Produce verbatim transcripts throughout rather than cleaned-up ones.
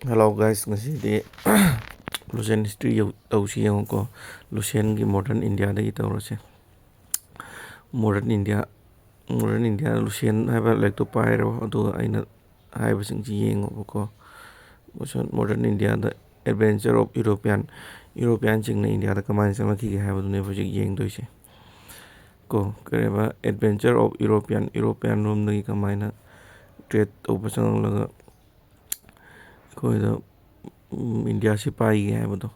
Hello guys, ꯉꯁꯤꯗꯤ Lucian history ꯌꯧ-, ꯇꯧꯁꯤ ꯌꯦꯡꯉꯨꯀꯣ. Lucianꯒꯤ modern Indiaꯗꯒꯤ ꯇꯧꯔꯁꯦ. Modern India, modern India Lucian ꯍꯥꯏꯕ ꯂꯥꯏꯔꯤꯛꯇꯣ ꯄꯥꯏꯔꯣ, ꯑꯗꯨꯒ ꯑꯩꯅ ꯍꯥꯏꯕꯁꯤꯡꯁꯤ ꯌꯦꯡꯉꯣꯕꯀꯣ. Modern Indiaꯗ adventure of European, Europeanꯁꯤꯡꯅ Indiaꯗ ꯀꯃꯥꯏꯅ ꯆꯪꯂꯛꯈꯤꯒꯦ ꯍꯥꯏꯕꯗꯨꯅꯦꯕ ꯍꯧꯖꯤꯛ ꯌꯦꯡꯗꯣꯏꯁꯦ ꯀꯣ. ꯀꯔꯤꯕ, adventure of European, European ꯔꯣꯝꯗꯒꯤ ꯀꯃꯥꯏꯅ trade ꯇꯧꯕ ꯆꯪꯂꯛꯂꯒ ꯑꯩꯈꯣꯏꯗ, ꯎꯝ, ꯏꯟꯗꯤꯌꯥꯁꯤ ꯄꯥꯏꯒꯦ ꯍꯥꯏꯕꯗꯣ.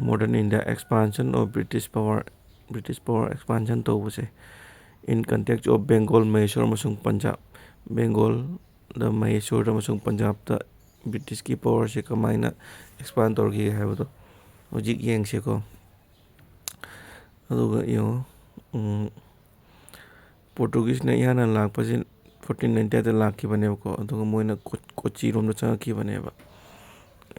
Modern India expansion of British power, British power expansion ꯇꯧꯕꯁꯦ. In context of Bengal, ꯃꯍꯦꯁꯣꯔ ꯑꯃꯁꯨꯡ ꯄꯟꯖꯥꯕ, ꯕꯦꯡꯒꯣꯜꯗ, ꯃꯍꯦꯁꯣꯔꯗ ꯑꯃꯁꯨꯡ ꯄꯟꯖꯥꯕꯇ ꯕ꯭ꯔꯤꯇꯤꯁꯀꯤ powerꯁꯦ ꯀꯃꯥꯏꯅ expand ꯇꯧꯔꯛꯈꯤꯒꯦ ꯍꯥꯏꯕꯗꯣ ꯍꯧꯖꯤꯛ ꯌꯦꯡꯁꯦꯀꯣ. ꯑꯗꯨꯒ ꯌꯦꯡꯉꯣ, ꯎꯝ, ꯄꯣꯔꯇꯨꯒꯤꯁꯅ ꯏꯍꯥꯟ ꯍꯥꯟꯅ ꯂꯥꯛꯄꯁꯤ fourteen ninety eight ꯂꯥꯛꯈꯤꯕꯅꯦꯕꯀꯣ. ꯑꯗꯨꯒ ꯃꯣꯏꯅ ꯀꯣ-, ꯀꯣꯆꯤꯔꯣꯝꯗ ꯆꯪꯉꯛꯈꯤꯕꯅꯦꯕ,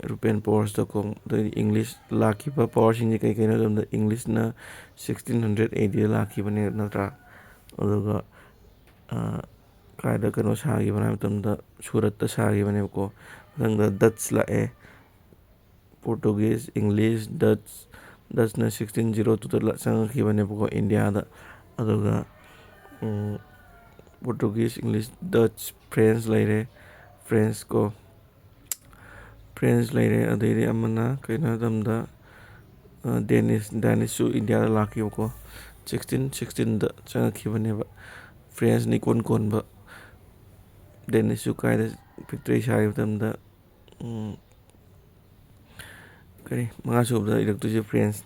European powersꯇꯀꯣ. ꯑꯗꯩꯗꯤ ꯏꯪꯂꯤꯁ ꯂꯥꯛꯈꯤꯕ powerꯁꯤꯡꯁꯦ ꯀꯩ ꯀꯩꯅꯣ ꯍꯥꯏꯕ ꯃꯇꯝꯗ, ꯏꯪꯂꯤꯁꯅ sixteen hundred AD ꯂꯥꯛꯈꯤꯕꯅꯦ, ꯅꯠꯇ꯭ꯔꯥ? ꯑꯗꯨꯒ, ꯑ, ꯀꯥꯏꯗ ꯀꯩꯅꯣ ꯁꯥꯈꯤꯕꯅꯣ ꯍꯥꯏꯕ ꯃꯇꯝꯗ, ꯁꯨꯔꯠꯇ ꯁꯥꯈꯤꯕꯅꯦꯕꯀꯣ. ꯃꯊꯪꯗ ꯗꯠꯁ ꯂꯥꯛꯑꯦ, ꯄꯣꯔꯇꯨꯒꯤꯁ, ꯏꯪꯂꯤꯁ, ꯗꯠꯁ, ꯗꯠꯁꯅ sixteen zero twoꯗ ꯂ-, ꯆꯪꯉꯛꯈꯤꯕꯅꯦꯕꯀꯣ ꯏꯟꯗꯤꯌꯥꯗ. ꯑꯗꯨꯒ, ꯎꯝ, ꯄꯣꯔꯇꯨꯒꯤꯁ, ꯏꯪꯂꯤꯁ, ꯗꯠꯁ, ꯐ꯭ꯔꯦꯟꯁ ꯂꯩꯔꯦ, ꯐ꯭ꯔꯦꯟꯁ ꯀꯣ, ꯐ꯭ꯔꯦꯟꯁ ꯂꯩꯔꯦ꯫ ꯑꯗꯩꯗꯤ ꯑꯃꯅ ꯀꯩꯅꯣ ꯍꯥꯏꯕ ꯃꯇꯝꯗ, ꯑ, ꯗꯦꯅꯤꯁ, ꯗꯦꯅꯤꯁꯁꯨ ꯏꯟꯗꯤꯌꯥꯗ ꯂꯥꯛꯈꯤꯕꯀꯣ, sixteen sixteenꯗ ꯆꯪꯉꯛꯈꯤꯕꯅꯦꯕ꯫ ꯐ꯭ꯔꯦꯟꯁꯅ ꯏꯀꯣꯟ ꯀꯣꯟꯕ꯫ ꯗꯦꯅꯤꯁꯁꯨ ꯀꯥꯏꯗ factory ꯁꯥꯈꯤꯕ ꯃꯇꯝꯗ, ꯎꯝ, ꯀꯔꯤ, ꯃꯉꯥꯁꯨꯕꯗ ꯏꯔꯛꯇꯣꯏꯁꯦ ꯐ꯭ꯔꯦꯟꯁ꯫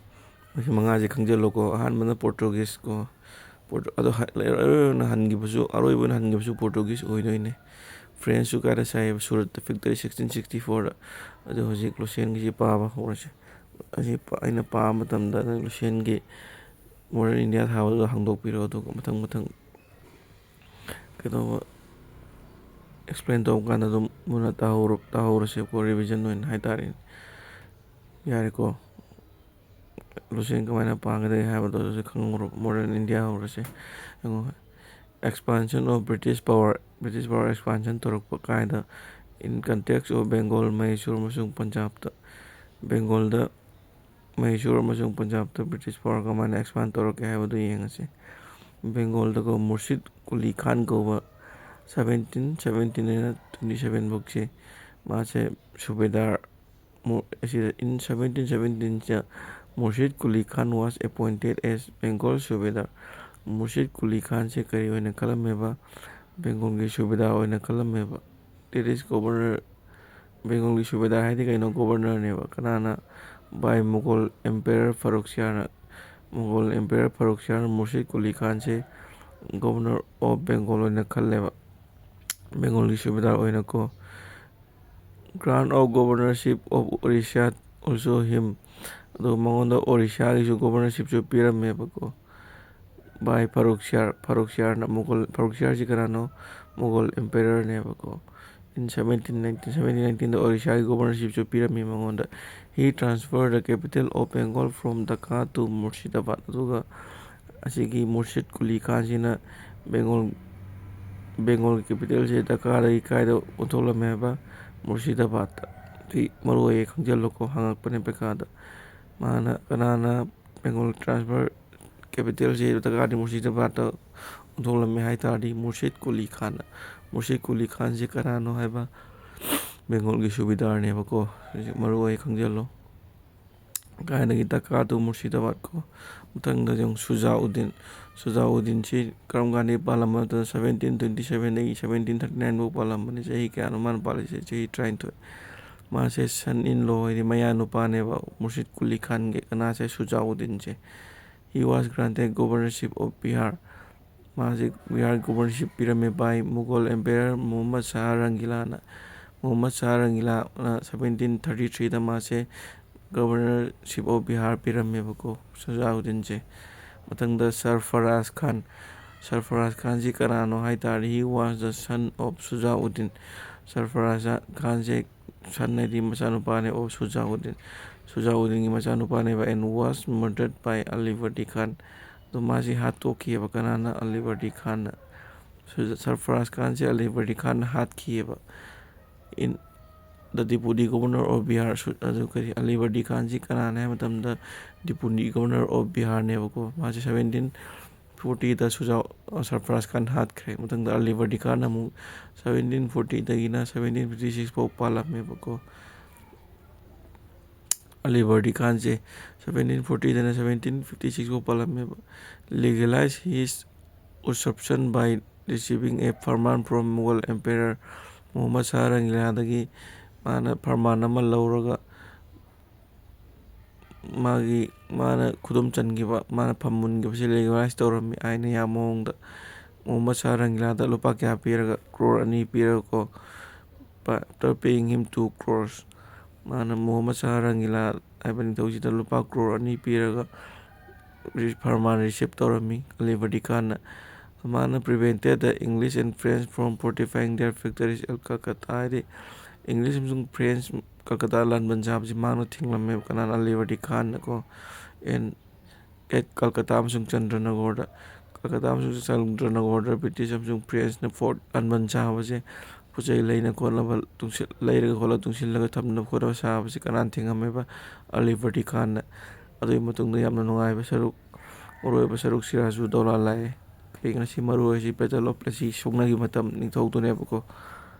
ꯃꯁꯤ ꯃꯉꯥꯁꯦ ꯈꯪꯖꯤꯜꯂꯣꯀꯣ꯫ ꯑꯍꯥꯟꯕꯅ ꯄꯣꯔꯇꯨꯒꯤꯁ ꯀꯣ, ꯄꯣꯔꯇꯨ-, ꯑꯗꯣ ꯍ-, ꯑꯔꯣꯏꯕ ꯑꯣꯏꯅ ꯍꯟꯈꯤꯕꯁꯨ, ꯑꯔꯣꯏꯕ ꯑꯣꯏꯅ ꯍꯟꯈꯤꯕꯁꯨ ꯄꯣꯔꯇꯨꯒꯤꯁ ꯑꯣꯏꯗꯣꯏꯅꯦ꯫ ꯐ꯭ꯔꯦꯟꯁꯁꯨ ꯀꯥꯏꯗ ꯁꯥꯏꯌꯦꯕ? ꯁꯨꯔꯠꯇ factory sixteen sixty fourꯗ꯫ ꯑꯗꯣ ꯍꯧꯖꯤꯛ ꯂꯨꯁꯤꯌꯟꯒꯤꯁꯤ ꯄꯥꯕ ꯍꯧꯔꯁꯦ꯫ ꯑꯁꯤ ꯄ-, ꯑꯩꯅ ꯄꯥꯕ ꯃꯇꯝꯗ ꯅꯪ ꯂꯨꯁꯤꯌꯟꯒꯤ modern India ꯊꯥꯕꯗꯨꯗ ꯍꯥꯡꯗꯣꯛꯄꯤꯔꯣ, ꯑꯗꯨꯒ ꯃꯊꯪ ꯃꯊꯪ ꯀꯩꯗꯧꯕ explain ꯇꯧꯕ ꯀꯥꯟꯗ ꯑꯗꯨꯝ ꯃꯨꯟꯅ ꯇꯥꯍꯧꯔ-, ꯇꯥꯍꯧꯔꯁꯦꯕꯀꯣ, revision ꯑꯣꯏꯅ ꯍꯥꯏꯇꯥꯔꯦꯅꯦ꯫ ꯌꯥꯔꯦꯀꯣ? ꯂꯨꯁꯤꯌꯟ ꯀꯃꯥꯏꯅ ꯄꯥꯒꯗꯒꯦ ꯍꯥꯏꯕꯗꯣ ꯑꯗꯨꯁꯨ ꯈꯪꯍꯧꯔꯣ꯫ Modern India ꯍꯧꯔꯁꯦ꯫ ꯌꯦꯡꯉꯣ, expansion of British power, British power expansion ꯇꯧꯔꯛꯄ ꯀꯥꯏꯗ, In context of Bengal, ꯃꯍꯦꯁꯨꯔ ꯑꯃꯁꯨꯡ ꯄꯟꯖꯥꯕꯇ, ꯕꯦꯡꯒꯣꯜꯗ, ꯃꯍꯦꯁꯨꯔ ꯑꯃꯁꯨꯡ ꯄꯟꯖꯥꯕꯇ ꯕ꯭ꯔꯤꯇꯤꯁ ꯄꯋꯥꯔ ꯀꯃꯥꯏꯅ ꯑꯦꯛꯁꯄꯥꯟ ꯇꯧꯔꯛꯀꯦ ꯍꯥꯏꯕꯗꯨ ꯌꯦꯡꯉꯁꯤ꯫ ꯕꯦꯡꯒꯣꯜꯗꯀꯣ, ꯃꯨꯔꯁꯤꯗ ꯀꯨꯂꯤ ꯈꯥꯟ ꯀꯧꯕ, ꯁꯕꯦꯟꯇꯤꯟ ꯁꯕꯦꯟꯇꯤꯟ ꯑꯩꯅ ꯇ꯭ꯋꯦꯟꯇꯤ ꯁꯕꯦꯟ ꯐꯥꯎꯁꯦ ꯃꯥꯁꯦ ꯁꯨꯕꯦꯗꯥꯔ, ꯃꯨ-, ꯑꯁꯤꯗ in ꯁꯕꯦꯟꯇꯤꯟ ꯁꯕꯦꯟꯇꯤꯟꯁꯤꯗ Murshid Quli Khan was appointed as Bengal subedar. Murshid Quli ꯈꯥꯟꯁꯦ ꯀꯔꯤ ꯑꯣꯏꯅ ꯈꯜꯂꯝꯃꯦꯕ? ꯕꯦꯡꯒꯣꯜꯒꯤ ꯁꯨꯕꯦꯗꯥꯔ ꯑꯣꯏꯅ ꯈꯜꯂꯝꯃꯦꯕ꯫ That is governor, ꯕꯦꯡꯒꯣꯜꯒꯤ ꯁꯨꯕꯦꯗꯥꯔ ꯍꯥꯏꯗꯤ ꯀꯩꯅꯣ? ꯒꯣꯕꯔꯅꯔꯅꯦꯕ꯫ ꯀꯅꯥꯅ? By Mughal Emperor ꯐꯔꯨꯈ ꯁꯤꯌꯥꯔꯅ꯫ ꯃꯨꯒꯜ ꯑꯦꯝꯄꯦꯔꯔ ꯐꯔꯨꯈ ꯁꯤꯌꯥꯔꯅ ꯃꯨꯔꯁꯤꯗ ꯀꯨꯂꯤ ꯈꯥꯟꯁꯦ governor of Bengal ꯑꯣꯏꯅ ꯈꯜꯂꯦꯕ, ꯕꯦꯡꯒꯣꯜꯒꯤ ꯁꯨꯕꯦꯗꯥꯔ ꯑꯣꯏꯅꯀꯣ꯫ Grant of governorship of Orissa also him, ꯑꯗꯣ ꯃꯉꯣꯟꯗ ꯑꯣꯔꯤꯁꯥꯒꯤꯁꯨ ꯒꯣꯕꯔꯅꯔꯁꯤꯞꯁꯨ ꯄꯤꯔꯝꯃꯦꯕꯀꯣ꯫ By ꯐꯔꯨꯈ ꯁꯤꯌꯥꯔ, ꯐꯔꯨꯈ ꯁꯤꯌꯥꯔꯅ꯫ ꯃꯨꯒꯜ, ꯐꯔꯨꯈ ꯁꯤꯌꯥꯔꯁꯤ ꯀꯅꯥꯅꯣ? Mughal ꯑꯦꯝꯄꯦꯔꯔꯅꯦꯕꯀꯣ꯫ In seventeen nineteen, seventeen nineteenꯗ ꯑꯣꯔꯤꯁꯥꯒꯤ ꯒꯣꯕꯔꯅꯔꯁꯤꯞꯁꯨ ꯄꯤꯔꯝꯃꯤ ꯃꯉꯣꯟꯗ꯫ He transferred the capital of Bengal from Dhaka to Murshidabad꯫ ꯑꯗꯨꯒ ꯑꯁꯤꯒꯤ ꯃꯨꯔꯁꯤꯗ ꯀꯨꯂꯤ ꯈꯥꯟꯁꯤꯅ ꯕꯦꯡꯒꯣꯜ, ꯕꯦꯡꯒꯣꯜꯒꯤ ꯀꯦꯄꯤꯇꯦꯜꯁꯦ ꯙꯀꯥꯗꯒꯤ ꯀꯥꯏꯗ ꯑꯣꯟꯊꯣꯛꯂꯝꯃꯦ ꯍꯥꯏꯕ? ꯃꯨꯔꯁꯤꯗꯥꯕꯥꯗꯇ꯫ ꯁꯤ ꯃꯔꯨ ꯑꯣꯏꯌꯦ, ꯈꯪꯖꯤꯜꯂꯨꯀꯣ, ꯍꯪꯉꯛꯄꯅꯦ ꯄꯩꯈꯥꯗ꯫ ꯃꯥꯅ, ꯀꯅꯥꯅ ꯕꯦꯡꯒꯣꯜ ꯇ꯭ꯔꯥꯟꯁꯐꯔ ꯀꯦꯄꯤꯇꯦꯜꯁꯦ ꯙꯀꯥꯗꯒꯤ ꯃꯨꯔꯁꯤꯗꯥꯕꯥꯗꯇ ꯑꯣꯟꯊꯣꯛꯂꯝꯃꯦ ꯍꯥꯏ ꯇꯥꯔꯗꯤ, ꯃꯨꯔꯁꯤꯗ ꯀꯨꯂꯤ ꯈꯥꯟꯅ꯫ ꯃꯨꯔꯁꯤꯗ ꯀꯨꯂꯤ ꯈꯥꯟꯁꯦ ꯀꯅꯥꯅꯣ ꯍꯥꯏꯕ? ꯕꯦꯡꯒꯣꯜꯒꯤ ꯁꯨꯕꯤꯗꯥꯔꯅꯦꯕꯀꯣ꯫ ꯁꯤꯁꯦ ꯃꯔꯨ ꯑꯣꯏ, ꯈꯪꯖꯤꯜꯂꯣ꯫ ꯀꯥꯏꯗꯒꯤ ꯙꯀꯥ to ꯃꯨꯔꯁꯤꯗꯥꯕꯥꯗ ꯀꯣ꯫ ꯃꯊꯪꯗ ꯌꯦꯡꯉꯨ, ꯁꯨꯖꯥꯎꯗꯤꯟ꯫ ꯁꯨꯖꯥꯎꯗꯤꯟꯁꯤ ꯀꯔꯝ ꯀꯥꯟꯗꯒꯤ ꯄꯥꯜꯂꯝꯕ ꯅꯠꯇ꯭ꯔꯒ seventeen twenty seven ꯗꯒꯤ seventeen thirty nine ꯐꯥꯎ ꯄꯥꯜꯂꯝꯕꯅꯤ꯫ ꯆꯍꯤ ꯀꯌꯥꯅꯣ ꯃꯥꯅ ꯄꯥꯜꯂꯤꯁꯦ? ꯆꯍꯤ ꯇꯔꯥꯅꯤꯊꯣꯏ꯫ ꯃꯥꯁꯦ son in law ꯍꯥꯏꯗꯤ ꯃꯌꯥ ꯅꯨꯄꯥꯅꯦꯕ ꯃꯨꯔꯁꯤꯗ ꯀꯨꯂꯤ ꯈꯥꯟꯒꯤ꯫ ꯀꯅꯥꯁꯦ? ꯁꯨꯖꯥꯎꯗꯤꯟꯁꯦ꯫ He was granted governorship of Bihar꯫ ꯃꯥꯁꯦ ꯕꯤꯍꯥꯔ ꯒꯣꯕꯔꯅꯔꯁꯤꯞ ꯄꯤꯔꯝꯃꯦ by Mughal Emperor Muhammad Shah ꯔꯪꯒꯤꯂꯥꯅ꯫ Muhammad Shah ꯔꯪꯒꯤꯂꯥꯅ seventeen thirty threeꯗ ꯃꯥꯁꯦ governor of Bihar ꯄꯤꯔꯝꯃꯦꯕꯀꯣ, ꯁꯨꯖꯥꯎꯗꯤꯟꯁꯦ꯫ ꯃꯊꯪꯗ ꯁꯔꯐꯔꯥꯖ ꯈꯥꯟ꯫ ꯁꯔꯐꯔꯥꯖ ꯈꯥꯟꯁꯤ ꯀꯅꯥꯅꯣ ꯍꯥꯏ ꯇꯥꯔꯗꯤ, he was the son of ꯁꯨꯖꯥꯎꯗꯤꯟ꯫ Sarfaraz ꯈꯥꯟꯁꯦ son ꯍꯥꯏꯗꯤ ꯃꯆꯥꯅꯨꯄꯥꯅꯦ of ꯁꯨꯖꯥꯎꯗꯤꯟ꯫ ꯁꯨꯖꯥꯎꯗꯤꯟꯒꯤ ꯃꯆꯥꯅꯨꯄꯥꯅꯦꯕ, and was murdered by ꯑꯂꯤꯕꯔꯗꯤ ꯈꯥꯟ꯫ ꯑꯗꯣ ꯃꯥꯁꯤ ꯍꯥꯠꯇꯣꯛꯈꯤꯑꯕ꯫ ꯀꯅꯥꯅ? ꯑꯂꯤꯕꯔꯗꯤ ꯈꯥꯟꯅ꯫ ꯁꯨꯖ-, ꯁꯔꯐꯔꯥꯖ ꯈꯥꯟꯁꯦ ꯑꯂꯤꯕꯔꯗꯤ ꯈꯥꯟꯅ ꯍꯥꯠꯈꯤꯑꯕ꯫ in the Deputy Governor of Bihar, ꯁꯨ-, ꯑꯗꯨ ꯀꯔꯤ, ꯑꯂꯤ ꯕꯔꯗꯤ ꯈꯥꯟꯁꯤ ꯀꯅꯥꯅꯦ ꯍꯥꯏꯕ ꯃꯇꯝꯗ, Deputy Governor of Biharꯅꯦꯕꯀꯣ꯫ ꯃꯥꯁꯦ ꯁꯚꯦꯟꯇꯤꯟ ꯐꯣꯔꯇꯤꯗ ꯁꯨꯖꯥ, ꯁꯔꯐꯔꯥꯖ ꯈꯥꯟ ꯍꯥꯠꯈ꯭ꯔꯦ꯫ ꯃꯊꯪꯗ ꯑꯂꯤ ꯕꯔꯗꯤ ꯈꯥꯟ ꯑꯃꯨꯛ ꯁꯚꯦꯟꯇꯤꯟ ꯐꯣꯔꯇꯤꯗꯒꯤꯅ ꯁꯚꯦꯟꯇꯤꯟ ꯐꯤꯐꯇꯤ ꯁꯤꯛꯁ ꯐꯥꯎ ꯄꯥꯜꯂꯝꯃꯦꯕꯀꯣ꯫ ꯑꯂꯤ ꯕꯔꯗꯤ ꯈꯥꯟꯁꯦ ꯁꯚꯦꯟꯇꯤꯟ ꯐꯣꯔꯇꯤꯗꯅ ꯁꯚꯦꯟꯇꯤꯟ ꯐꯤꯐꯇꯤ ꯁꯤꯛꯁ ꯐꯥꯎ ꯄꯥꯜꯂꯝꯃꯦꯕ꯫ Legalize his usurpation by receiving a farman from Mughal Emperor ꯃꯨꯍꯝꯃꯗ ꯁꯥꯍ ꯔꯪꯒꯤꯂꯥꯗꯒꯤ ꯃꯥꯅ ꯐꯔꯃꯥꯟ ꯑꯃ ꯂꯧꯔꯒ, ꯃꯥꯒꯤ, ꯃꯥꯅ ꯈꯨꯗꯨꯝ ꯆꯟꯈꯤꯕ, ꯃꯥꯅ ꯐꯝ ꯃꯨꯟꯈꯤꯕꯁꯦ ꯂꯦꯒꯤꯂꯥꯏꯁ ꯇꯧꯔꯝꯃꯤ ꯑꯥꯏꯟꯅ ꯌꯥꯕ ꯃꯑꯣꯡꯗ꯫ ꯃꯨꯍꯝꯃꯗ ꯁꯥꯍ ꯔꯪꯒꯤꯂꯥꯗ ꯂꯨꯄꯥ ꯀꯌꯥ ꯄꯤꯔꯒ? ꯀ꯭ꯔꯣꯔ ꯑꯅꯤ ꯄꯤꯔꯒꯀꯣ꯫ After paying him two crores, ꯃꯥꯅ ꯃꯨꯍꯝꯃꯗ ꯁꯥꯍ ꯔꯪꯒꯤꯂꯥ ꯍꯥꯏꯕ ꯅꯤꯡꯊꯧꯁꯤꯗ ꯂꯨꯄꯥ ꯀ꯭ꯔꯣꯔ ꯑꯅꯤ ꯄꯤꯔꯒ ꯔꯤ-, ꯐꯔꯃꯥꯟ ꯔꯤꯁꯤꯞ ꯇꯧꯔꯝꯃꯤ ꯑꯂꯤ ꯕꯔꯗꯤ ꯈꯥꯟꯅ꯫ ꯃꯥꯅ prevented the English and French from fortifying their factories at Calcutta, ꯍꯥꯏꯗꯤ ꯏꯪꯂꯤꯁ ꯑꯃꯁꯨꯡ ꯐ꯭ꯔꯦꯟꯁ ꯀꯜꯀꯇꯥ ꯂꯥꯟꯕꯟ ꯁꯥꯕꯁꯤ ꯃꯥꯅ ꯊꯤꯡꯂꯝꯃꯦꯕ꯫ ꯀꯅꯥꯅ? ꯑꯂꯤ ꯕꯔꯗꯤ ꯈꯥꯟꯅꯀꯣ꯫ ꯑꯦꯟ ꯑꯦꯠ ꯀꯜꯀꯇꯥ ꯑꯃꯁꯨꯡ ꯆꯟꯗ꯭ꯔꯅꯒꯣꯔꯗ, ꯀꯜꯀꯇꯥ ꯑꯃꯁꯨꯡ ꯆꯟꯗ꯭ꯔꯅꯒꯣꯔꯗ ꯕ꯭ꯔꯤꯇꯤꯁ ꯑꯃꯁꯨꯡ ꯐ꯭ꯔꯦꯟꯁꯅ ꯐꯣꯔꯠ ꯂꯥꯟꯕꯟ ꯁꯥꯕꯁꯦ, ꯄꯣꯠ ꯆꯩ ꯂꯩꯅ ꯈꯣꯠꯅꯕ ꯇꯨꯡꯁꯤꯜ-, ꯂꯩꯔꯒ ꯈꯣꯠꯂꯒ ꯇꯨꯡꯁꯤꯜꯂꯒ ꯊꯝꯅꯕ ꯈꯣꯠꯅꯕ ꯁꯥꯕꯁꯦ ꯀꯅꯥꯅ ꯊꯤꯡꯉꯝꯃꯦꯕ? ꯑꯂꯤ ꯕꯔꯗꯤ ꯈꯥꯟꯅ꯫ ꯑꯗꯨꯒꯤ ꯃꯇꯨꯡꯗ ꯌꯥꯝꯅ ꯅꯨꯡꯉꯥꯏꯕ ꯁꯔꯨꯛ, ꯃꯔꯨꯑꯣꯏꯕ ꯁꯔꯨꯛ ꯁꯤꯔꯥꯖꯨꯗꯧꯂꯥ ꯂꯥꯛꯑꯦ꯫ ꯀꯩꯒꯤꯅꯣ ꯁꯤ ꯃꯔꯨ ꯑꯣꯏꯔꯤꯁꯤ? Battle of Plassey ꯁꯣꯛꯅꯈꯤꯕ ꯃꯇꯝ ꯅꯤꯡꯊꯧꯗꯨꯅꯦꯕꯀꯣ꯫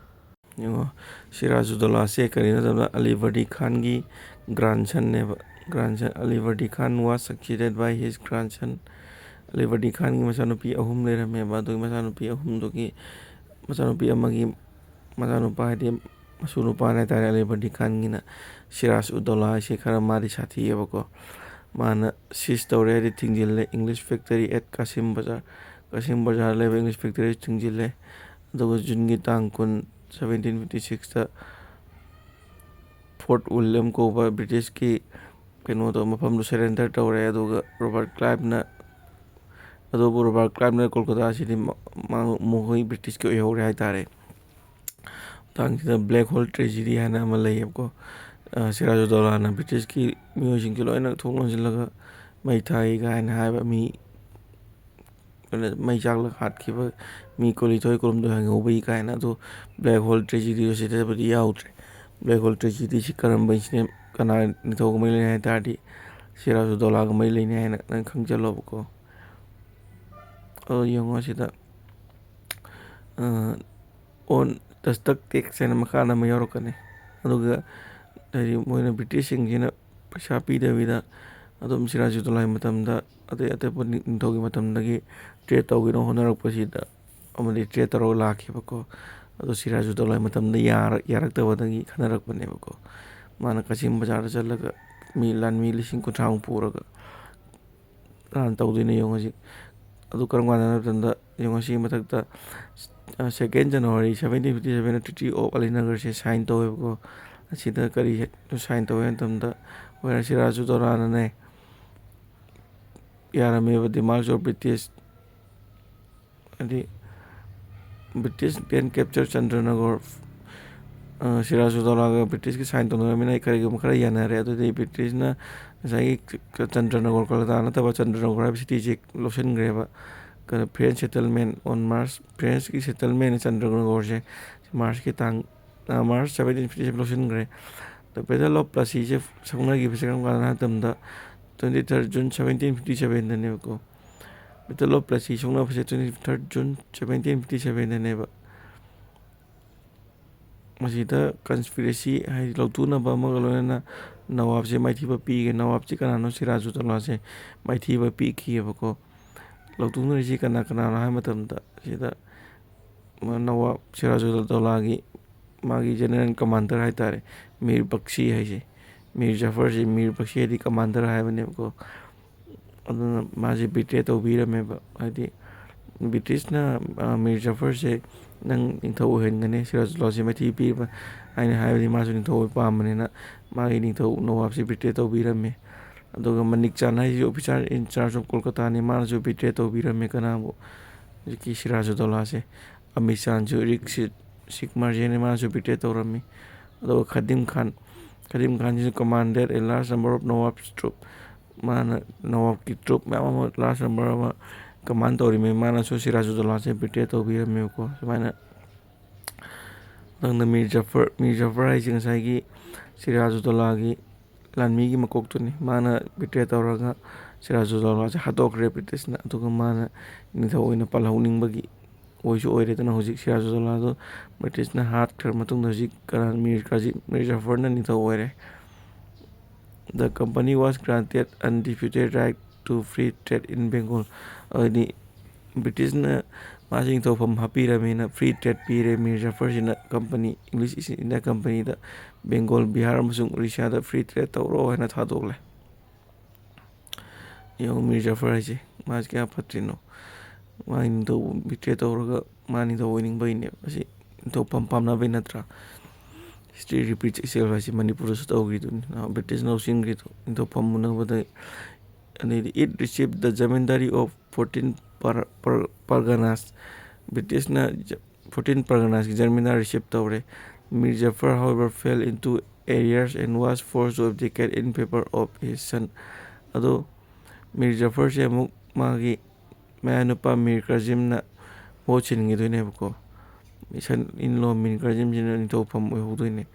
ꯌꯦꯡꯉꯣ, ꯁꯤꯔꯥꯖꯨꯗꯧꯂꯥꯁꯦ ꯀꯔꯤꯅꯣ ꯍꯥꯏꯕꯗ ꯑꯂꯤ ꯕꯔꯗꯤ ꯈꯥꯟꯒꯤ ꯒ꯭ꯔꯥꯟꯁꯟꯅꯦꯕ꯫ Grandson, Ali ꯕꯔꯗꯤ Khan was succeeded by his grandson. ꯑꯂꯤ ꯕꯔꯗꯤ ꯈꯥꯟꯒꯤ ꯃꯆꯥꯅꯨꯄꯤ ꯑꯍꯨꯝ ꯂꯩꯔꯝꯃꯦꯕ꯫ ꯑꯗꯨꯒꯤ ꯃꯆꯥꯅꯨꯄꯤ ꯑꯍꯨꯝꯗꯨꯒꯤ, ꯃꯆꯥꯅꯨꯄꯤ ꯑꯃꯒꯤ ꯃꯆꯥꯅꯨꯄꯥ, ꯍꯥꯏꯗꯤ ꯃꯁꯨ ꯅꯨꯄꯥꯅꯦ ꯍꯥꯏꯇꯥꯔꯦ, ꯑꯂꯤ ꯕꯔꯗꯤ ꯈꯥꯟꯒꯤꯅ, ꯁꯤꯔꯥꯖ ꯎꯗꯧꯂꯥ ꯍꯥꯏꯁꯦ ꯈꯔ ꯃꯥꯗꯤ ꯁꯥꯊꯤꯑꯕꯀꯣ꯫ ꯃꯥꯅ ꯁꯤꯖ ꯇꯧꯔꯦ, ꯍꯥꯏꯗꯤ ꯊꯤꯡꯖꯤꯜꯂꯦ, ꯏꯪꯂꯤꯁ ꯐꯦꯛꯇꯔꯤ ꯑꯦꯠ ꯀꯥꯁꯤꯝ ꯕꯖꯥꯔ, ꯀꯥꯁꯤꯝ ꯕꯖꯥꯔ ꯂꯩꯕ ꯏꯪꯂꯤꯁ ꯐꯦꯛꯇꯔꯤ ꯊꯤꯡꯖꯤꯜꯂꯦ꯫ ꯑꯗꯨꯒ ꯖꯨꯟꯒꯤ ꯇꯥꯡ ꯀꯨꯟ, ꯁꯚꯦꯟꯇꯤꯟ ꯐꯤꯐꯇꯤ ꯁꯤꯛꯁꯇ ꯐꯣꯔꯠ ꯋꯤꯂꯤꯌꯝ ꯀꯧꯕ ꯕ꯭ꯔꯤꯇꯤꯁꯀꯤ ꯀꯩꯅꯣꯗꯣ, ꯃꯐꯝꯗꯣ ꯁꯔꯦꯟꯗꯔ ꯇꯧꯔꯦ꯫ ꯑꯗꯨꯒ ꯔꯣꯕꯥꯔꯠ ꯀ꯭ꯂꯥꯏꯚꯅ, ꯑꯗꯨꯕꯨ ꯔꯣꯕꯥꯔꯠ ꯀ꯭ꯂꯥꯏꯚꯅ ꯀꯣꯜꯀꯇꯥꯁꯤꯗꯤ ꯃ-, ꯃ-, ꯃꯈꯣꯏ ꯕ꯭ꯔꯤꯇꯤꯁꯀꯤ ꯑꯣꯏꯍꯧꯔꯦ ꯍꯥꯏꯇꯥꯔꯦ꯫ ꯃꯇꯥꯡꯁꯤꯗ ꯕ꯭ꯂꯦꯛ ꯍꯣꯜ ꯇ꯭ꯔꯦꯖꯦꯗꯤ ꯍꯥꯏꯅ ꯑꯃ ꯂꯩꯌꯦꯕꯀꯣ꯫ ꯑ, ꯁꯤꯔꯥꯖꯨꯗꯧꯂꯥꯅ ꯕ꯭ꯔꯤꯇꯤꯁꯀꯤ ꯃꯤꯑꯣꯏꯁꯤꯡꯁꯦ ꯂꯣꯏꯅ ꯊꯣꯡ ꯂꯣꯟꯁꯤꯜꯂꯒ ꯃꯩ ꯊꯥꯏ ꯀꯥꯏꯅ ꯍꯥꯏꯕ ꯃꯤ ꯃꯩ ꯆꯥꯛꯂꯒ ꯍꯥꯠꯈꯤꯕ ꯃꯤ ꯀꯨꯟꯅꯤꯊꯣꯏ ꯀꯨꯟꯍꯨꯝꯗꯣꯏ ꯍꯤꯡꯍꯧꯕꯒꯤ ꯀꯥꯏꯅ꯫ ꯑꯗꯣ Black Hole Tragedy ꯁꯤꯗꯕꯨꯗꯤ ꯌꯥꯎꯗ꯭ꯔꯦ꯫ Black Hole Tragedy ꯁꯤ ꯀꯔꯝꯕ incident, ꯀꯅꯥ ꯅꯤꯡꯊꯧꯒ ꯃꯔꯤ ꯂꯩꯅꯩ ꯍꯥꯏ ꯇꯥꯔꯗꯤ, ꯁꯤꯔꯥꯖꯨꯗꯧꯂꯥꯒ ꯃꯔꯤ ꯂꯩꯅꯩ ꯍꯥꯏꯅ ꯅꯪ ꯈꯪꯖꯜꯂꯣꯕꯀꯣ꯫ ꯑꯗꯣ ꯌꯦꯡꯉꯣ ꯁꯤꯗ, ꯑ, on Tuskegee Tax ꯍꯥꯏꯅ ꯃꯈꯥꯗ ꯑꯃ ꯌꯥꯎꯔꯛꯀꯅꯤ꯫ ꯑꯗꯨꯒ ꯍꯥꯏꯗꯤ ꯃꯣꯏꯅ ꯕ꯭ꯔꯤꯇꯤꯁꯁꯤꯡꯁꯤꯅ ꯄꯩꯁꯥ ꯄꯤꯗꯕꯤꯗ ꯑꯗꯨꯝ ꯁꯤꯔꯥꯖꯨꯗꯧꯂꯥꯒꯤ ꯃꯇꯝꯗ, ꯑꯇꯩ ꯑꯇꯣꯞꯄ ꯅꯤ-, ꯅꯤꯡꯊꯧꯒꯤ ꯃꯇꯝꯗꯒꯤ trade ꯇꯧꯒꯦꯅ ꯍꯣꯠꯅꯔꯛꯄꯁꯤꯗ, ꯑꯃꯗꯤ trade ꯇꯧꯔꯒ ꯂꯥꯛꯈꯤꯕꯀꯣ꯫ ꯑꯗꯣ ꯁꯤꯔꯥꯖꯨꯗꯧꯂꯥꯒꯤ ꯃꯇꯝꯗ ꯌꯥꯔ-, ꯌꯥꯔꯛꯇꯕꯗꯒꯤ ꯈꯠꯅꯔꯛꯄꯅꯦꯕꯀꯣ꯫ ꯃꯥꯅ ꯀꯥꯆꯤꯟ ꯕꯖꯥꯔꯗ ꯆꯠꯂꯒ ꯃꯤ, ꯂꯥꯟꯃꯤ ꯂꯤꯁꯤꯡ ꯀꯨꯟꯊ꯭ꯔꯥꯃꯨꯛ ꯄꯨꯔꯒ ꯂꯥꯟ ꯇꯧꯗꯣꯏꯅꯦ ꯌꯦꯡꯉꯣ ꯍꯧꯖꯤꯛ꯫ ꯑꯗꯨ ꯀꯔꯝ ꯀꯥꯟꯗꯅꯣ ꯍꯥꯏꯕ ꯃꯇꯝꯗ, ꯌꯦꯡꯉꯣ ꯁꯤꯒꯤ ꯃꯊꯛꯇ, ꯑ, second January seventeen fifty seven Treaty of Alinagarꯁꯦ sign ꯇꯧꯋꯦꯕꯀꯣ꯫ ꯑꯁꯤꯗ ꯀꯔꯤ sign ꯇꯧꯋꯦ ꯍꯥꯏꯕ ꯃꯇꯝꯗ, ꯍꯣꯏ, ꯁꯤꯔꯥꯖꯨꯗꯧꯂꯥꯅꯅꯦ ꯌꯥꯔꯝꯃꯦꯕ, demands of British, ꯍꯥꯏꯗꯤ British then capture Chandranagore, ꯑ, ꯁꯤꯔꯥꯖꯨꯗꯧꯂꯥꯒ ꯕ꯭ꯔꯤꯇꯤꯁꯀꯤ sign ꯇꯧꯅꯔꯝꯃꯤꯅ ꯀꯔꯤꯒꯨꯝꯕ ꯈꯔ ꯌꯥꯅꯔꯦ꯫ ꯑꯗꯨꯗꯤ ꯕ꯭ꯔꯤꯇꯤꯁꯅ ꯉꯁꯥꯏꯒꯤ ꯆꯟꯗ꯭ꯔꯅꯒꯣꯔ, ꯀꯣꯜꯀꯇꯥ ꯅꯠꯇꯕ ꯆꯟꯗ꯭ꯔꯅꯒꯣꯔ ꯍꯥꯏꯕ cityꯁꯦ ꯂꯧꯁꯤꯟꯈ꯭ꯔꯦꯕ꯫ ꯀꯩꯅꯣ, French settlement on March, Frenchꯀꯤ settlement ꯆꯟꯗ꯭ꯔꯅꯒꯣꯔꯁꯦ Marchꯀꯤ ꯇꯥꯡ, ꯑ, March seventeen fifty seven ꯂꯧꯁꯤꯟꯈ꯭ꯔꯦ꯫ The Battle of Plasseyꯁꯦ ꯁꯣꯛꯅꯈꯤꯕꯁꯦ ꯀꯔꯝ ꯀꯥꯟꯗꯅꯣ ꯍꯥꯏꯕ ꯃꯇꯝꯗ, twenty third June seventeen fifty sevenꯗꯅꯦꯕꯀꯣ꯫ Battle of Plassey ꯁꯣꯛꯅꯕꯁꯦ twenty third June seventeen fifty sevenꯗꯅꯦꯕ꯫ ꯃꯁꯤꯗ conspiracy ꯍꯥꯏꯗꯤ ꯂꯧꯊꯣꯛꯅꯕ ꯑꯃꯒ ꯂꯣꯏꯅꯅ ꯅꯋꯥꯕꯁꯦ ꯃꯥꯏꯊꯤꯕ ꯄꯤꯒꯦ꯫ ꯅꯋꯥꯕꯁꯤ ꯀꯅꯥꯅꯣ? ꯁꯤꯔꯥꯖꯨꯗꯧꯂꯥꯁꯦ ꯃꯥꯏꯊꯤꯕ ꯄꯤꯈꯤꯑꯕꯀꯣ꯫ ꯂꯧꯊꯣꯛꯅꯔꯤꯁꯤ ꯀꯅꯥ ꯀꯅꯥꯅꯣ ꯍꯥꯏꯕ ꯃꯇꯝꯗ, ꯁꯤꯗ ꯅꯋꯥꯕ ꯁꯤꯔꯥꯖꯨꯗꯧꯂꯥꯒꯤ ꯃꯥꯒꯤ general commander ꯍꯥꯏꯇꯥꯔꯦ, ꯃꯤꯔ ꯕꯛꯁꯤ ꯍꯥꯏꯁꯦ꯫ ꯃꯤꯔ ꯖꯐꯔꯁꯦ, ꯃꯤꯔ ꯕꯛꯁꯤ ꯍꯥꯏꯗꯤ commander ꯍꯥꯏꯕꯅꯦꯕꯀꯣ꯫ ꯑꯗꯨꯅ ꯃꯥꯁꯦ betray ꯇꯧꯕꯤꯔꯝꯃꯦꯕ꯫ ꯍꯥꯏꯗꯤ ꯕ꯭ꯔꯤꯇꯤꯁꯅ, ꯑ, ꯃꯤꯔ ꯖꯐꯔꯁꯦ ꯅꯪ ꯅꯤꯡꯊꯧ ꯑꯣꯏꯍꯟꯒꯅꯤ, ꯁꯤꯔꯥꯖꯨꯗꯧꯂꯥꯁꯦ ꯃꯥꯏꯊꯤꯕ ꯄꯤꯕ ꯍꯥꯏꯅ ꯍꯥꯏꯕꯗꯤ ꯃꯥꯁꯨ ꯅꯤꯡꯊꯧ ꯑꯣꯏꯕ ꯄꯥꯝꯕꯅꯤꯅ ꯃꯥꯒꯤ ꯅꯤꯡꯊꯧ ꯅꯋꯥꯕꯁꯦ betray ꯇꯧꯕꯤꯔꯝꯃꯦ꯫ ꯑꯗꯨꯒ ꯃꯅꯤꯛ ꯆꯥꯟ ꯍꯥꯏꯁꯤ officer in charge of ꯀꯣꯜꯀꯇꯥꯅꯤ, ꯃꯥꯅꯁꯨ betray ꯇꯧꯕꯤꯔꯝꯃꯦ ꯀꯅꯥꯕꯨ? ꯍꯧꯖꯤꯛꯀꯤ ꯁꯤꯔꯥꯖꯨꯗꯧꯂꯥꯁꯦ꯫ ꯑꯃꯤꯆꯥꯟꯁꯨ ꯔꯤꯛ ꯁꯤ-, ꯁꯤꯛ ꯃꯥꯔꯖꯦꯟꯅ ꯃꯥꯅꯁꯨ betray ꯇꯧꯔꯝꯃꯤ꯫ ꯑꯗꯨꯒ ꯈꯗꯤꯝ ꯈꯥꯟ, ꯈꯗꯤꯝ ꯈꯥꯟꯁꯤꯁꯨ commanded a large number of Nawab's troop, ꯃꯥꯅ ꯅꯋꯥꯕꯀꯤ troop ꯃꯌꯥꯝ ꯑꯃ, large number ꯑꯃ ꯀꯃꯥꯟ ꯇꯧꯔꯤꯃꯦ, ꯃꯥꯅꯁꯨ ꯁꯤꯔꯥꯖꯨꯗꯣꯂꯥꯁꯦ ꯕꯤꯇ꯭ꯔꯦ ꯇꯧꯕꯤꯔꯝꯃꯦꯕꯀꯣ꯫ ꯁꯨꯃꯥꯏꯅ ꯃꯊꯪꯗ ꯃꯤꯔ ꯖꯐꯔ, ꯃꯤꯔ ꯖꯐꯔ ꯍꯥꯏꯁꯦ ꯉꯁꯥꯏꯒꯤ ꯁꯤꯔꯥꯖꯨꯗꯣꯂꯥꯒꯤ ꯂꯥꯟꯃꯤꯒꯤ ꯃꯀꯣꯛꯇꯨꯅꯤ꯫ ꯃꯥꯅ ꯕꯤꯇ꯭ꯔꯦ ꯇꯧꯔꯒ ꯁꯤꯔꯥꯖꯨꯗꯣꯂꯥꯁꯦ ꯍꯥꯠꯇꯣꯛꯈ꯭ꯔꯦ ꯕ꯭ꯔꯤꯇꯤꯁꯅ꯫ ꯑꯗꯨꯒ ꯃꯥꯅ ꯅꯤꯡꯊꯧ ꯑꯣꯏꯅ ꯄꯥꯜꯍꯧꯅꯤꯡꯕꯒꯤ ꯑꯣꯏꯁꯨ ꯑꯣꯏꯔꯦꯗꯅ꯫ ꯍꯧꯖꯤꯛ ꯁꯤꯔꯥꯖꯨꯗꯣꯂꯥꯗꯣ ꯕ꯭ꯔꯤꯇꯤꯁꯅ ꯍꯥꯠꯈ꯭ꯔ ꯃꯇꯨꯡꯗ ꯍꯧꯖꯤꯛ ꯀꯅꯥ, ꯃꯤꯔ ꯀꯥꯖꯤ, ꯃꯤꯔ ꯖꯐꯔꯅ ꯅꯤꯡꯊꯧ ꯑꯣꯏꯔꯦ꯫ The company was granted undisputed right to free trade in Bengal꯫ ꯍꯥꯏꯗꯤ ꯕ꯭ꯔꯤꯇꯤꯁꯅ ꯃꯥꯁꯤ ꯅꯤꯡꯊꯧꯐꯝ ꯍꯥꯞꯄꯤꯔꯕꯅꯤꯅ ꯐ꯭ꯔꯤ ꯇ꯭ꯔꯦꯠ ꯄꯤꯔꯦ꯫ ꯃꯤꯔ ꯖꯐꯔꯁꯤꯅ ꯀꯝꯄꯅꯤ, ꯏꯪꯂꯤꯁ ꯏꯁ ꯏꯟꯗꯤꯌꯥ ꯀꯝꯄꯅꯤꯗ ꯕꯦꯡꯒꯣꯜ, ꯕꯤꯍꯥꯔ ꯑꯃꯁꯨꯡ ꯎꯔꯤꯁꯥꯗ ꯐ꯭ꯔꯤ ꯇ꯭ꯔꯦꯠ ꯇꯧꯔꯣ ꯍꯥꯏꯅ ꯊꯥꯗꯣꯛꯂꯦ꯫ ꯌꯦꯡꯉꯨ, ꯃꯤꯔ ꯖꯐꯔ ꯍꯥꯏꯁꯦ ꯃꯥꯁꯤ ꯀꯌꯥ ꯐꯠꯇ꯭ꯔꯤꯅꯣ꯫ ꯃꯥꯒꯤ ꯅꯤꯡꯊꯧ ꯕꯤꯇ꯭ꯔꯦ ꯇꯧꯔꯒ ꯃꯥ ꯅꯤꯡꯊꯧ ꯑꯣꯏꯅꯤꯡꯕꯩꯅꯦꯕ꯫ ꯑꯁꯤ ꯅꯤꯡꯊꯧꯐꯝ ꯄꯥꯝꯅꯕꯩ ꯅꯠꯇ꯭ꯔꯥ? History repeats itself ꯍꯥꯏꯁꯦ ꯃꯅꯤꯄꯨꯔꯗꯁꯨ ꯇꯧꯈ꯭ꯔꯤꯗꯨꯅꯤ꯫ ꯕ꯭ꯔꯤꯇꯤꯁꯅ ꯂꯧꯁꯤꯟꯈ꯭ꯔꯤꯗꯣ ꯅꯤꯡꯊꯧꯐꯝ ꯃꯨꯟꯅꯕꯗ꯫ ꯑꯗꯩꯗꯤ, it received the ꯖꯃꯤꯟꯗꯥꯔꯤ of fourteen per-, per-, parganas꯫ ꯕ꯭ꯔꯤꯇꯤꯁꯅ ꯖ-, fourteen parganas ꯀꯤ ꯖꯃꯤꯟꯗꯥꯔꯤ receive ꯇꯧꯔꯦ꯫ ꯃꯤꯔ Zafar, however, fell into arrears and was forced to abdicate in favor of his son꯫ ꯑꯗꯣ ꯃꯤꯔ ꯖꯐꯔꯁꯦ ꯑꯃꯨꯛ ꯃꯥꯒꯤ ꯃꯌꯥꯅꯨꯄꯥ ꯃꯤꯔ ꯀꯥꯖꯤꯝꯅ ꯃꯍꯨꯠ ꯁꯤꯟꯈꯤꯗꯣꯏꯅꯦꯕꯀꯣ꯫ Son in law Mir ꯀꯥꯖꯤꯝꯁꯤꯅ ꯅꯤꯡꯊꯧꯐꯝ ꯑꯣꯏꯍꯧꯗꯣꯏꯅꯦ꯫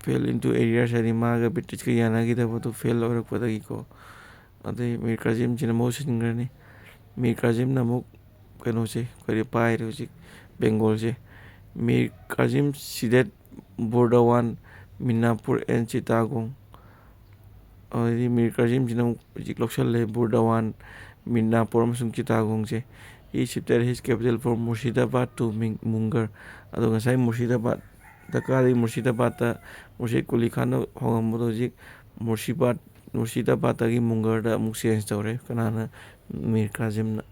Fell into arrears ꯍꯥꯏꯗꯤ ꯃꯥꯒ ꯕ꯭ꯔꯤꯇꯤꯁꯀ ꯌꯥꯅꯈꯤꯗꯕꯗꯨ ꯐꯦꯜ ꯑꯣꯏꯔꯛꯄꯗꯒꯤꯀꯣ꯫ ꯑꯗꯩ ꯃꯤꯔ ꯀꯥꯖꯤꯝꯁꯤꯅ ꯃꯍꯨꯠ ꯁꯤꯟꯈ꯭ꯔꯅꯤ꯫ ꯃꯤꯔ ꯀꯥꯖꯤꯝꯅ ꯑꯃꯨꯛ ꯀꯩꯅꯣꯁꯦ, ꯑꯩꯈꯣꯏꯗꯤ ꯄꯥꯏꯔꯦ ꯍꯧꯖꯤꯛ ꯕꯦꯡꯒꯣꯜꯁꯦ꯫ ꯃꯤꯔ ꯀꯥꯖꯤꯝ ceded ꯕꯨꯔꯗꯥꯋꯥꯟ, ꯃꯤꯅꯥꯄꯨꯔ and ꯆꯤꯇꯥꯒꯣꯡ꯫ ꯑꯗꯩꯗꯤ ꯃꯤꯔ ꯀꯥꯖꯤꯝꯁꯤꯅ ꯑꯃꯨꯛ ꯍꯧꯖꯤꯛ ꯂꯧꯁꯜꯂꯦ ꯕꯨꯔꯗꯥꯋꯥꯟ, ꯃꯤꯅꯥꯄꯨꯔ ꯑꯃꯁꯨꯡ ꯆꯤꯇꯥꯒꯣꯡꯁꯦ꯫ He shifted his capital from Murshidabad to ꯃꯤꯡ-, ꯃꯨꯡꯒꯔ꯫ ꯑꯗꯣ ꯉꯁꯥꯏ ꯃꯨꯔꯁꯤꯗꯥꯕꯥꯗ, ꯗꯔꯀꯥꯔꯗꯒꯤ ꯃꯨꯔꯁꯤꯗꯥꯕꯥꯗꯇ ꯃꯨꯔꯁꯤꯗ ꯀꯨꯂꯤ ꯈꯥꯟꯅ ꯍꯣꯡꯉꯝꯕꯗꯣ ꯍꯧꯖꯤꯛ ꯃꯨꯔꯁꯤꯕꯥꯗ, ꯃꯨꯔꯁꯤꯗꯥꯕꯥꯗꯇꯒꯤ ꯃꯨꯡꯒꯔꯗ ꯑꯃꯨꯛ ꯆꯦꯟꯖ ꯇꯧꯔꯦ꯫ ꯀꯅꯥꯅ? ꯃꯤꯔ ꯀꯥꯖꯤꯝꯅ꯫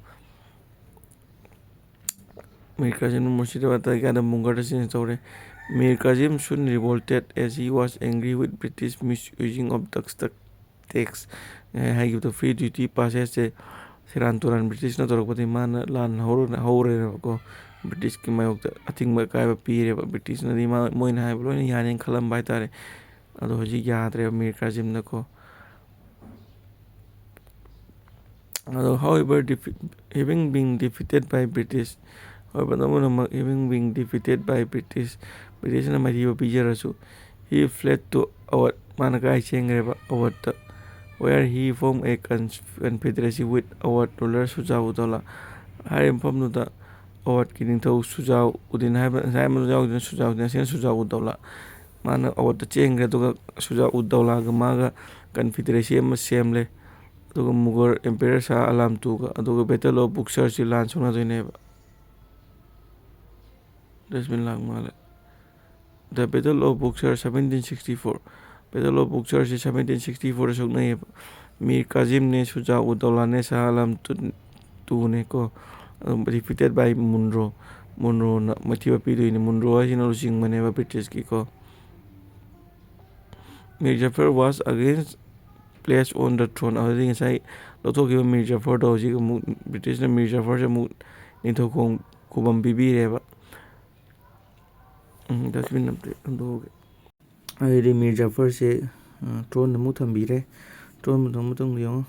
ꯃꯤꯔ ꯀꯥꯖꯤꯝꯅ ꯃꯨꯔꯁꯤꯗꯥꯕꯥꯗꯇꯒꯤ ꯀꯥꯏꯗ ꯃꯨꯡꯒꯔꯗ ꯆꯦꯟꯖ ꯇꯧꯔꯦ꯫ Mir Kazim soon revolted as he was angry with British misusing of the tax꯫ ꯍꯥꯏꯈꯤꯕꯗꯣ, ꯐ꯭ꯔꯤ ꯗ꯭ꯌꯨꯇꯤ ꯄꯥꯁꯦꯁꯁꯦ ꯁꯦꯔꯥꯟ ꯇꯨꯔꯥꯟ ꯕ꯭ꯔꯤꯇꯤꯁꯅ ꯇꯧꯔꯛꯄꯗꯒꯤ ꯃꯥꯅ ꯂꯥꯟ ꯍꯧꯔ-, ꯍꯧꯔꯦꯅꯕꯀꯣ꯫ ꯕ꯭ꯔꯤꯇꯤꯁꯀꯤ ꯃꯥꯌꯣꯛꯇ ꯑꯊꯤꯡꯕ ꯑꯀꯥꯏꯕ ꯄꯤꯔꯦꯕ꯫ ꯕ꯭ꯔꯤꯇꯤꯁꯅꯗꯤ ꯃꯥ, ꯃꯣꯏꯅ ꯍꯥꯏꯕ ꯂꯣꯏꯅ ꯌꯥꯅꯦꯅ ꯈꯜꯂꯝꯕ ꯍꯥꯏꯇꯥꯔꯦ꯫ ꯑꯗꯣ ꯍꯧꯖꯤꯛ ꯌꯥꯗ꯭ꯔꯦꯕ ꯃꯤꯔ ꯀꯥꯖꯤꯝꯅꯀꯣ꯫ ꯑꯗꯣ however, having been defeated by British, however, ꯇꯧꯕꯅꯃꯛ, having been defeated by British, Britishꯅ ꯃꯥꯏꯊꯤꯕ ꯄꯤꯖꯔꯁꯨ, he fled to Awadh, ꯃꯥꯅ ꯀꯥꯏ ꯆꯦꯟꯈ꯭ꯔꯦꯕ? Awadhꯇ, where he formed a confederacy with Awadh ruler Shuja'ud-Dawla, ꯍꯥꯏꯔꯤꯕ ꯃꯐꯝꯗꯨꯗ ꯑꯋꯥꯗꯀꯤ ꯅꯤꯡꯊꯧ ꯁꯨꯖꯥꯎ ꯎꯗꯤꯟ ꯍꯥꯏꯕ, ꯉꯁꯥꯏ ꯑꯃꯗꯨ ꯌꯥꯎꯗꯅ ꯁꯨꯖꯥꯎ ꯎꯗꯤꯟ, ꯑꯁꯤꯅ ꯁꯨꯖꯥꯎ ꯎꯗ ꯗꯧꯂꯥ, ꯃꯥꯅ ꯑꯋꯥꯗꯇ ꯆꯦꯟꯈ꯭ꯔꯦ꯫ ꯑꯗꯨꯒ ꯁꯨꯖꯥꯎ ꯎꯗ ꯗꯧꯂꯥꯒ ꯃꯥꯒ confederacy ꯑꯃ ꯁꯦꯝꯂꯦ꯫ ꯑꯗꯨꯒ ꯃꯨꯒꯜ emperor ꯁꯥꯍ ꯑꯂꯥꯝ ꯇꯨꯒ꯫ ꯑꯗꯨꯒ battle of Buxarꯁꯤ ꯂꯥꯟ ꯁꯣꯛꯅꯗꯣꯏꯅꯦꯕ꯫ ꯗꯁꯕꯤꯟ ꯂꯥꯛ ꯃꯥꯜꯂꯦ꯫ The Battle of Buxar, seventeen sixty-four꯫ Battle of Buxarꯁꯤ seventeen sixty-fourꯗ ꯁꯣꯛꯅꯩꯌꯦꯕ꯫ ꯃꯤꯔ ꯀꯥꯖꯤꯝꯅꯦ, ꯁꯨꯖꯥ ꯎꯗ ꯗꯧꯂꯥꯅꯦ, ꯁꯥꯍ ꯑꯂꯝ ꯇꯨ-, ꯇꯨꯅꯦꯀꯣ꯫ ꯑꯗꯨꯝ defeated by Munro꯫ Munroꯅ ꯃꯥꯏꯊꯤꯕ ꯄꯤꯗꯣꯏꯅꯦ꯫ Munro ꯍꯥꯏꯁꯤꯅ ꯂꯨꯆꯤꯡꯕꯅꯦꯕ Britishꯀꯤꯀꯣ꯫ Mir Jafar was again placed on the throne꯫ ꯑꯗꯨꯗꯒꯤ ꯉꯁꯥꯏ ꯂꯧꯊꯣꯛꯈꯤꯕ ꯃꯤꯔ ꯖꯐꯔꯗꯣ ꯍꯧꯖꯤꯛ ꯑꯃꯨꯛ Britishꯅ ꯃꯤꯔ ꯖꯐꯔꯁꯦ ꯑꯃꯨꯛ ꯅꯤꯡꯊꯧ ꯈꯣꯡ-, ꯈꯨꯕꯝ ꯄꯤꯕꯤꯔꯦꯕ꯫ ꯎꯝ, dustbin ꯑꯝꯇ ꯍꯟꯗꯣꯛꯑꯒꯦ꯫ ꯑꯗꯩꯗꯤ ꯃꯤꯔ ꯖꯐꯔꯁꯦ, ꯑ, throneꯗ ꯑꯃꯨꯛ ꯊꯝꯕꯤꯔꯦ꯫ Throneꯗ ꯊꯝꯕ ꯃꯇꯨꯡꯗ ꯌꯦꯡꯉꯣ,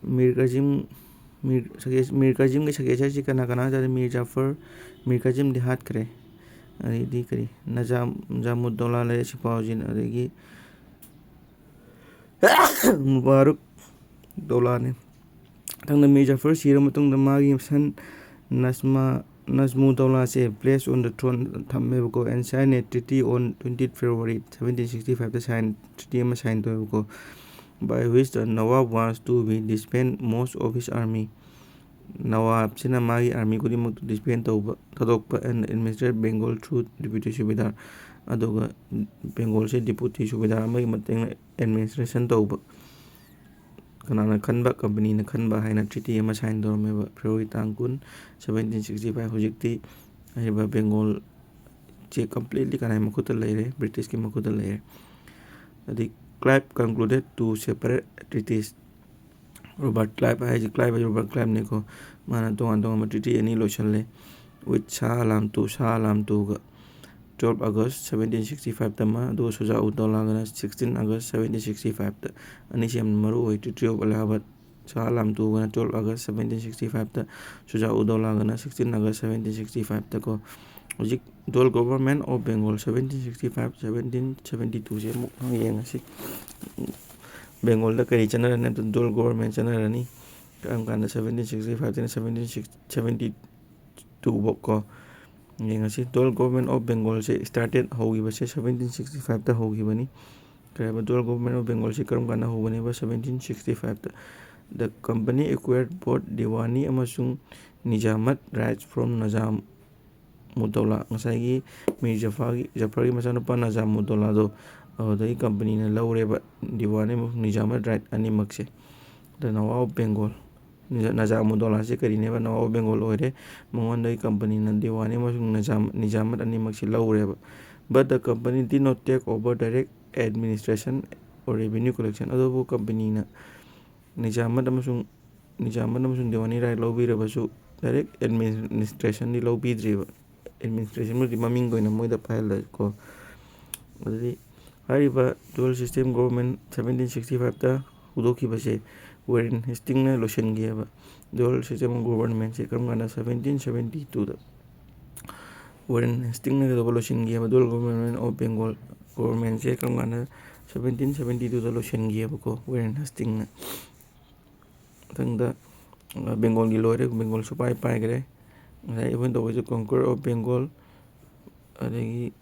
ꯃꯤꯔ ꯀꯥꯖꯤꯝ, ꯃꯤꯔ ꯁꯒꯦ-, ꯃꯤꯔ ꯀꯥꯖꯤꯝꯒꯤ successorꯁꯤ ꯀꯅꯥ ꯀꯅꯥ ꯍꯥꯏ ꯇꯥꯔꯗꯤ, ꯃꯤꯔ ꯖꯐꯔ, ꯃꯤꯔ ꯀꯥꯖꯤꯝꯗꯤ ꯍꯥꯠꯈ꯭ꯔꯦ꯫ ꯑꯗꯩꯗꯤ ꯀꯔꯤ, ꯅꯖꯥꯝ, ꯅꯖꯥꯃꯨꯗ ꯗꯧꯂꯥ ꯂꯩꯔꯦ, ꯁꯤꯐꯥꯎꯖꯤꯟ, ꯑꯗꯒꯤ ꯃꯨꯕꯥꯔꯨꯛ ꯗꯧꯂꯥꯅꯤ꯫ ꯃꯊꯪꯗ ꯃꯤꯔ ꯖꯐꯔ ꯁꯤꯔ ꯃꯇꯨꯡꯗ ꯃꯥꯒꯤ son Najma, ꯅꯖꯃꯨ ꯗꯧꯂꯥꯁꯦ placed on the throne ꯊꯝꯃꯦꯕꯀꯣ, and signed a treaty on twenty February seventeen sixty-fiveꯇ sign, treaty ꯑꯃ sign ꯇꯧꯋꯦꯕꯀꯣ, by which the Nawab was to be disband most of his army꯫ ꯅꯋꯥꯕꯁꯤꯅ ꯃꯥꯒꯤ army ꯈꯨꯗꯤꯡꯃꯛꯇꯨ disband ꯇꯧꯕ, ꯊꯥꯗꯣꯛꯄ, and administer Bengal through deputy subedar꯫ ꯑꯗꯨꯒ Bengalꯁꯦ deputy subedar ꯑꯃꯒꯤ ꯃꯇꯦꯡꯅ administration ꯇꯧꯕ꯫ ꯀꯅꯥꯅ ꯈꯟꯕ? Companyꯅ ꯈꯟꯕ ꯍꯥꯏꯅ treaty ꯑꯃ sign ꯇꯧꯔꯝꯃꯦꯕ February ꯇꯥꯡ ꯀꯨꯟ, seventeen sixty-five꯫ ꯍꯧꯖꯤꯛꯇꯤ ꯍꯥꯏꯔꯤꯕ Bengalꯁꯦ completely ꯀꯅꯥꯒꯤ ꯃꯈꯨꯠꯇ ꯂꯩꯔꯦ? Britishꯀꯤ ꯃꯈꯨꯠꯇ ꯂꯩꯔꯦ꯫ ꯑꯗꯩ Clive concluded two separate treaties꯫ Robert Clive ꯍꯥꯏꯁꯦ, Clive ꯍꯥꯏꯁꯦ Robert Cliveꯅꯤꯀꯣ꯫ ꯃꯥꯅ ꯇꯣꯉꯥꯟ ꯇꯣꯉꯥꯟꯕ treaty ꯑꯅꯤ ꯂꯣꯏꯁꯜꯂꯦ with ꯁꯥꯍ ꯑꯂꯥꯝ ꯇꯨ, ꯁꯥꯍ ꯑꯂꯥꯝ ꯇꯨꯒ꯫ Twelve August seventeen sixty-fiveꯇ ꯑꯃ, ꯑꯗꯨꯒ ꯁꯨꯖꯥ ꯎꯗ ꯗꯧꯂꯥꯒꯅ sixteen August seventeen sixty-fiveꯇ꯫ ꯑꯅꯤꯁꯤ ꯌꯥꯝꯅ ꯃꯔꯨ ꯑꯣꯏ꯫ Treaty of Allahabad Shah Alam ꯇꯨꯒꯅ twelve August seventeen sixty fiveꯇ, ꯁꯨꯖꯥ ꯎꯗꯧꯂꯥꯒꯅ sixteen August seventeen sixty fiveꯇ ꯀꯣ꯫ ꯍꯧꯖꯤꯛ dual government of Bengal seventeen sixty five seventeen seventy twoꯁꯦ ꯑꯃꯨꯛ ꯌꯦꯡꯉꯁꯤ꯫ ꯕꯦꯡꯒꯣꯜꯗ ꯀꯔꯤ ꯆꯠꯅꯔꯅꯤ? ꯑꯗꯨ dual government ꯆꯠꯅꯔꯅꯤ꯫ ꯀꯔꯝ ꯀꯥꯟꯗ? Seventeen sixty fiveꯇꯩꯅ seventeen seventy two ꯐꯥꯎ ꯀꯣ꯫ ꯌꯦꯡꯉꯁꯤ꯫ Dual government of Bengalꯁꯦ started, ꯍꯧꯈꯤꯕꯁꯦ seventeen sixty fiveꯇ ꯍꯧꯈꯤꯕꯅꯤ꯫ ꯀꯔꯤ ꯍꯥꯏꯕ? Dual government of Bengalꯁꯦ ꯀꯔꯝ ꯀꯥꯟꯗ ꯍꯧꯕꯅꯦꯕ? Seventeen sixty fiveꯇ꯫ The company acquired both Diwani ꯑꯃꯁꯨꯡ ꯅꯤꯖꯥꯃꯠ rights from ꯅꯖꯥꯃꯨꯗꯧꯂꯥ꯫ ꯉꯁꯥꯏꯒꯤ ꯃꯤꯔ ꯖꯐꯥꯒꯤ, ꯖꯐꯔꯒꯤ ꯃꯆꯥꯅꯨꯄꯥ ꯅꯖꯥꯃꯨꯗꯧꯂꯥꯗꯣ, ꯑꯗꯨꯗꯒꯤ ꯀꯝꯄꯅꯤꯅ ꯂꯧꯔꯦꯕ ꯗꯤꯋꯥꯅꯤ ꯑꯃꯁꯨꯡ ꯅꯤꯖꯥꯃꯠ right ꯑꯅꯤꯃꯛꯁꯦ꯫ The Nawab of Bengal, ꯅꯤꯖꯥ-, ꯅꯖꯥꯃꯨꯗꯧꯂꯥꯁꯦ ꯀꯔꯤꯅꯦꯕ? ꯅꯋꯥꯕ ꯕꯦꯡꯒꯣꯜ ꯑꯣꯏꯔꯦ꯫ ꯃꯉꯣꯟꯗꯒꯤ ꯀꯝꯄꯅꯤꯅ ꯗꯤꯋꯥꯅꯤ ꯑꯃꯁꯨꯡ ꯅꯖꯥꯝ-, ꯅꯤꯖꯥꯃꯠ ꯑꯅꯤꯃꯛꯁꯤ ꯂꯧꯔꯦꯕ꯫ But the company did not take over direct administration or revenue collection. ꯑꯗꯨꯕꯨ ꯀꯝꯄꯅꯤꯅ ꯅꯤꯖꯥꯃꯠ ꯑꯃꯁꯨꯡ, ꯅꯤꯖꯥꯃꯠ ꯑꯃꯁꯨꯡ ꯗꯤꯋꯥꯅꯤ right ꯂꯧꯕꯤꯔꯕꯁꯨ, direct administrationꯗꯤ ꯂꯧꯕꯤꯗ꯭ꯔꯤꯕ꯫ Administrationꯕꯨꯗꯤ ꯃꯃꯤꯡꯒꯤ ꯑꯣꯏꯅ ꯃꯣꯏꯗ ꯄꯥꯏꯍꯜꯂꯦꯀꯣ꯫ ꯑꯗꯨꯗꯤ ꯍꯥꯏꯔꯤꯕ dual system government seventeen sixty fiveꯇ ꯍꯧꯗꯣꯛꯈꯤꯕꯁꯦ Warren Hastingsꯅ ꯂꯣꯏꯁꯤꯟꯈꯤꯑꯕ꯫ Dual system of governmentꯁꯦ ꯀꯔꯝ ꯀꯥꯟꯗ? Seventeen seventy twoꯗ꯫ Warren Hastingsꯅ ꯀꯩꯗꯧꯕ ꯂꯣꯏꯁꯤꯟꯈꯤꯑꯕ? Dual government of Bengal governmentꯁꯦ ꯀꯔꯝ ꯀꯥꯟꯗ? Seventeen seventy twoꯗ ꯂꯣꯏꯁꯤꯟꯈꯤꯑꯕꯀꯣ, Warren Hastingsꯅ꯫ ꯃꯊꯪꯗ, ꯑ, ꯕꯦꯡꯒꯣꯜꯒꯤ ꯂꯣꯏꯔꯦ, ꯕꯦꯡꯒꯣꯜꯁꯨ ꯄꯥꯏ ꯄꯥꯏꯈ꯭ꯔꯦ꯫ ꯉꯁꯥꯏ ꯑꯩꯈꯣꯏꯅ ꯇꯧꯕꯁꯦ conquer of Bengal, ꯑꯗꯒꯤ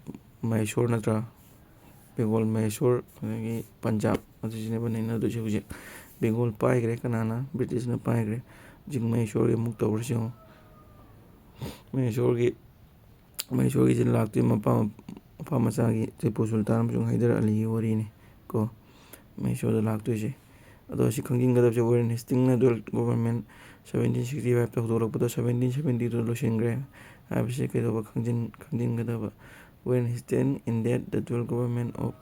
ꯃꯍꯦꯁꯣꯔ ꯅꯠꯇ꯭ꯔꯥ? ꯕꯦꯡꯒꯣꯜ, ꯃꯍꯦꯁꯣꯔ, ꯑꯗꯒꯤ ꯄꯟꯖꯥꯕ, ꯑꯗꯨꯁꯤꯅꯦꯕ ꯅꯩꯅꯗꯣꯏꯁꯦ ꯍꯧꯖꯤꯛ꯫ ꯕꯦꯡꯒꯣꯜ ꯄꯥꯏꯈ꯭ꯔꯦ, ꯀꯅꯥꯅ? ꯕ꯭ꯔꯤꯇꯤꯁꯅ ꯄꯥꯏꯈ꯭ꯔꯦ꯫ ꯍꯧꯖꯤꯛ ꯃꯍꯦꯁꯣꯔꯒꯤ ꯑꯃꯨꯛ ꯇꯧꯔꯁꯤ ꯌꯦꯡꯉꯣ꯫ ꯃꯍꯦꯁꯣꯔꯒꯤ, ꯃꯍꯦꯁꯣꯔꯒꯤꯁꯦ ꯂꯥꯛꯇꯣꯏ ꯃꯄꯥ, ꯃꯄꯥ ꯃꯆꯥꯒꯤ ꯇꯤꯄꯨ ꯁꯨꯜꯇꯥꯟ ꯑꯃꯁꯨꯡ ꯍꯥꯏꯗꯔ ꯑꯂꯤꯒꯤ ꯋꯥꯔꯤꯅꯤ ꯀꯣ, ꯃꯍꯦꯁꯣꯔꯗ ꯂꯥꯛꯇꯣꯏꯁꯦ꯫ ꯑꯗꯣ ꯁꯤ ꯈꯪꯖꯤꯟꯒꯗꯕꯁꯦ, Warren Hastingsꯅ dual government seventeen sixty fiveꯇ ꯍꯧꯗꯣꯔꯛꯄꯗꯣ seventeen seventy twoꯗ ꯂꯣꯏꯁꯤꯟꯈ꯭ꯔꯦ ꯍꯥꯏꯕꯁꯦ ꯀꯩꯗꯧꯕ? ꯈꯪꯖꯤꯟ-, ꯈꯪꯖꯤꯟꯒꯗꯕ꯫ Warren Hastings ended the dual government of,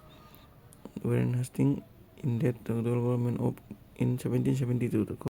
Warren Hastings ended the dual government of in seventeen seventy twoꯗ ꯀꯣ꯫